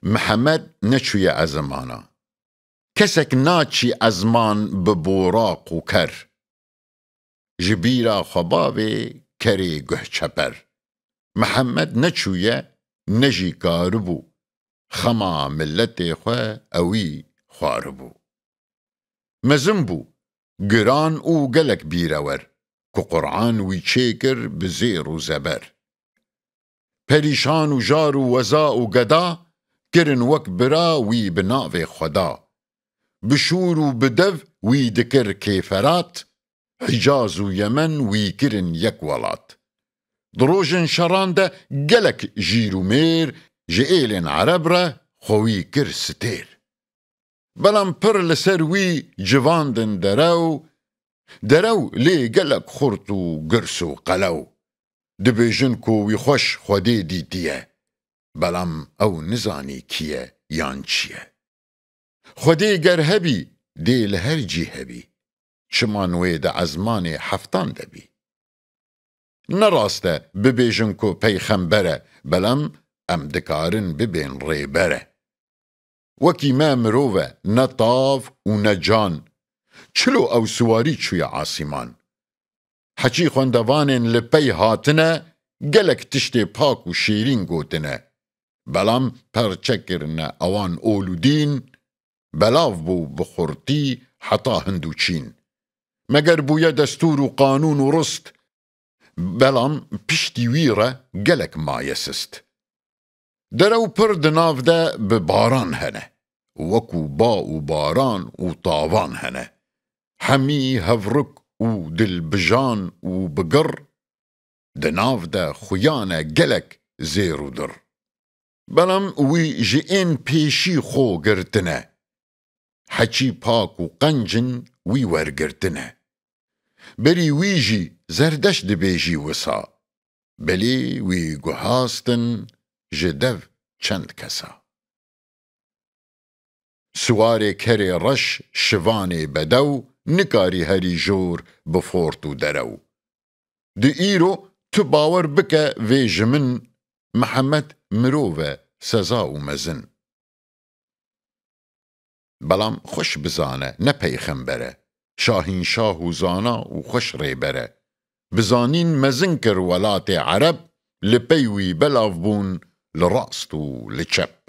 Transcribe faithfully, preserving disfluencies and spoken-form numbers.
Mihemed neçûye ezimana. Kesek naçî ezman bi boraq û ker. Ji bîra xwe bavê kerê guh çeper. Mihemed neçûye, ne jî karibû. Xema miletê xwe ewî xwaribû. Mezin bû, giran û gelek bîrewer, ku Quran wî çêkir bi zêr û zeber. Perîşan û jar û weza û geda, kirin wek bira wî bi navê Xweda. Bi şûr û bi dev wî dikir kêferat, Hicaz û Yemen wî kirin yek welat. Di rojên şeran de gelek jîr û mêr ji êlên Ereb re xwe wî kir stêr. Belam pir li ser wî civandin derew, derew lê gelek xurt û girs û qelew. Dibêjin ku wî xweş Xwedê dîtiye. Belam ew nizanî kî ye yan çi ye. Xwedê ger hebî, dê li her cî hebî. Çiman wê di ezmanê heftan de bî. Ne rast e bibêjin ku peyxember e, belam em dikarin bibên rêber e. Wekî me mirov e, ne tav û ne can. Çilo ew siwarî çûye asîman. Heçî xwendevanên li pey hatine, gelek tiştê pak û şêrîn gotine. Belam perçe kirine ewan ol û dîn, belav bû bi xurtî heta Hind û Çîn. Meger bûye destûr û qanûn û rist, belam piştî wî re gelek maye sist. Derew pir di nav de bi baran hene, wekû ba û baran û tavan hene. Hemî hevrik û dilbijan û bigir, di nav de xuyan e gelek zêr û dir. Belam wî ji ên pêşî xwe girtine. Heçî pak û qenc in wî wergirtine. Berî wî jî Zerdeşt dibêjî wisa. Belê wî guhastin ji dev çend kesa. Siwarê kerê reş şivanê bedew nikarî herî jor bi fort û derew. Di îro tu bawer bike vê ji min, Mihemed mirov e seza û mezin. Belam xweş bizane ne peyxember e, şahînşah û zana û xweş rêber e. Bi zanîn mezin kir welatê Ereb, li pey wî belav bûn li rast û li çep.